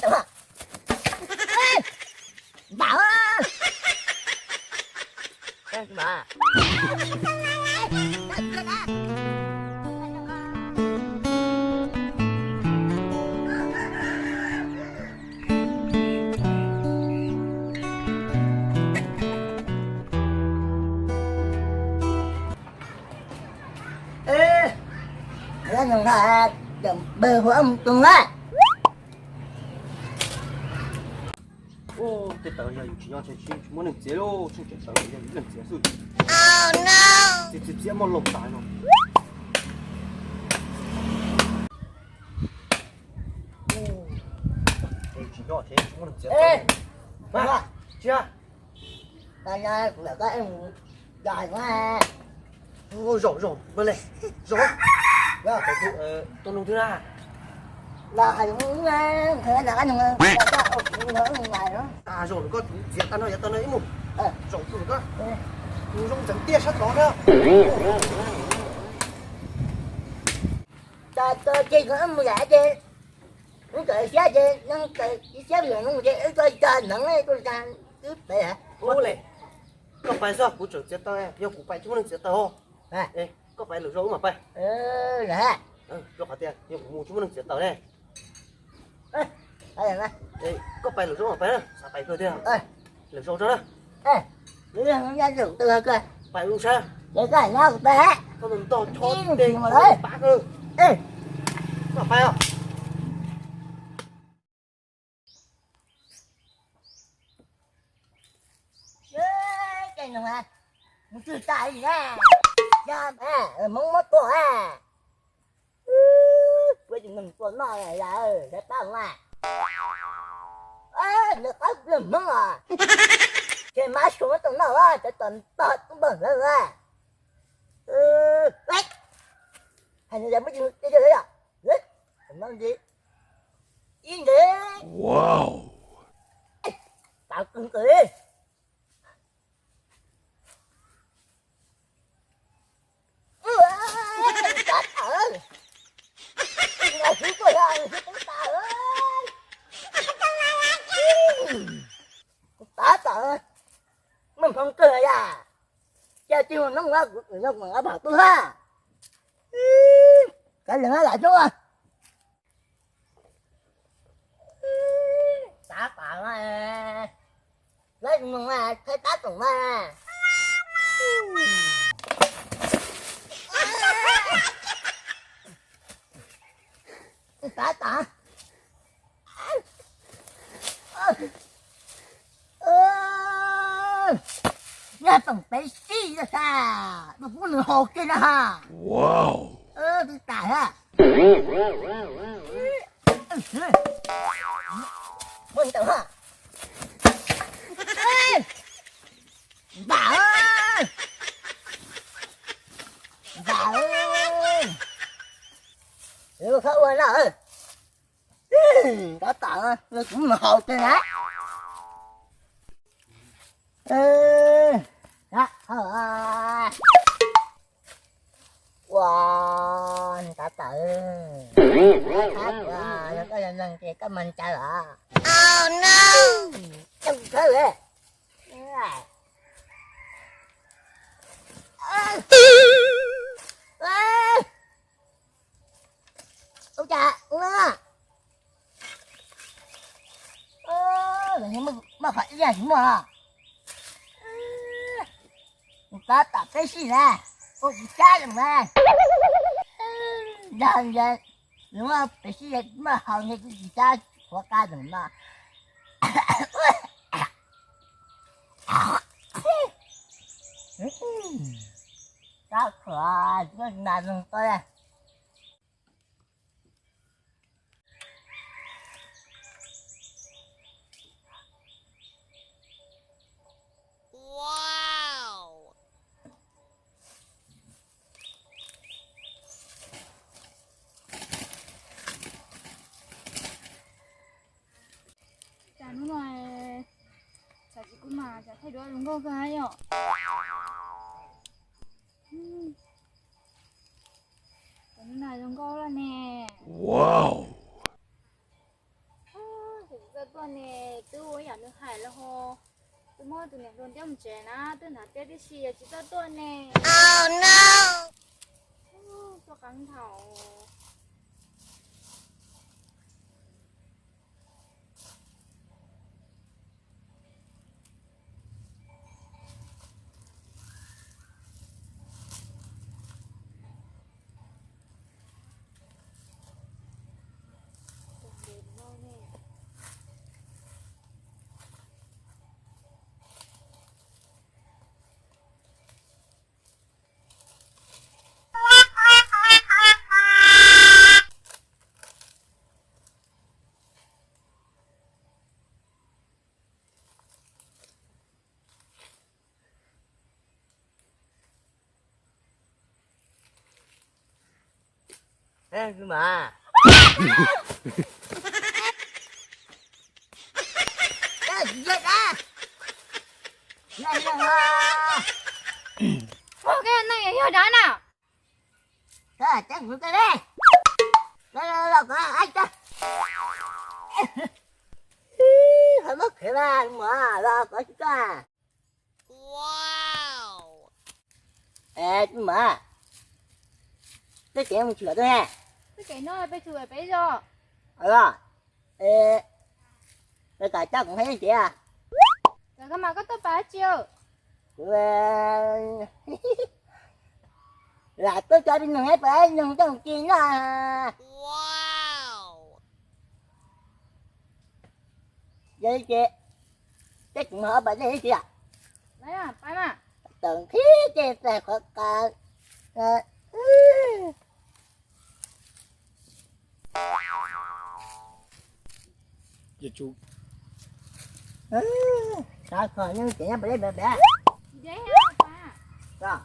Ê, nws ntawd, bơ hua mus tus na. Tej tawv yog yus tsis nyob tsis muaj neeg txiav, tsuj tseem tawv yog yus neeg txiav xwb. Txiav txiav txiav muaj loo tas no. Tsis nyob tsis muaj neeg txiav tawv. Tsis Zaum zaum, zaum li, zaum. Tus nug twg na? Zaum koj txiav tau no yav tau no ib mus. Zaum tus koj, tus zoo tseem tiaj sab tod na. Ces mus yam ces, ub, tawm siab ces, tawm siab lawm no ces wb tso tso hneev tuaj tso wb pem. Ub le, koj pais xwb kuv tseem txiav taws, yog kuv pais tsis muaj neeg txiav taws. Koj pais lwm zaus wb mam pais. Rau qhov tias yog kuv mus tsis muaj neeg txiav taws ne. Koj pais lwm zaus mam pais na, xav pais kawg thiab. Lwm zaus tso na. Pais lwm sab. Koj ntog chob tej pab kawg. Koj pais os. Mus twg tas li na, yog Hmoob muab tua, puab tsis nug tua noj yog pab mas. Nws qab pliag Hmoob os, ces mab suav muab tua noj, cov tom tog tub npawg hlawv. Hais nws yog muab tsis nug tua yog, ib ntev, tav kawg nkaus li. Tab tom, nws sib tuaj yog nws sib tub tas. Tab tom, muaj hmoo kawg yom. Cas tsis mus noj kuv, kuv noj kuv nqa pom tu hab. Kav liam lam hnub. Tab tom, lawv mus thaij tab tom mas. Tab tom, nyaj toom peb sij yog tas, kuv pub nws haus kiag na ha. Twb tas ha. Muaj ntawd ha. Npam, npam, khab ua na. Tab tom, kuv mus haus kiag na. Ua, tab tom, yog koj yog neeg ces koj mas ntsaws os. Coj kuv khawb. Ua cas ua, muaj qhov ib yam tsis muaj. Tab tom peb sij na, ua kuv sab los mas. Yog, yog, nws muaj peb sij muaj haus nws kuv tsis sab qhuav qab ntawm no. Tab khuav, nas zoo tau. Cas hnub no xav tsis kub mas cas thaij duab zoo nkauj kawg yom. Cas hnub no zoo nkauj lawm ne. Wow. Ne, twb ua yam nws hais los ho, twb muab tus niam hluas ntiab mus tsev na, twb hnav tiab tib si yog tsis txawj tuaj ne. Tuaj qeeb thaum. Ua ke, neeg yog dab na. Tus muam, twb tsev mus tshwm tuaj ne. Twb tsev no peb tshwm peb zos. Los, lawv kom coj kuv hais tsev. Koj mas koj tuaj pab tsi? Kuv lam tuaj tso peb noog, peb noog coj mus ci noj. Yog li ces, peb kuv mas ob pas dej ib tsi. Tawm nqhib ces txais qhov qas. Xav kho nyob tsev nyob pas dej npam npam.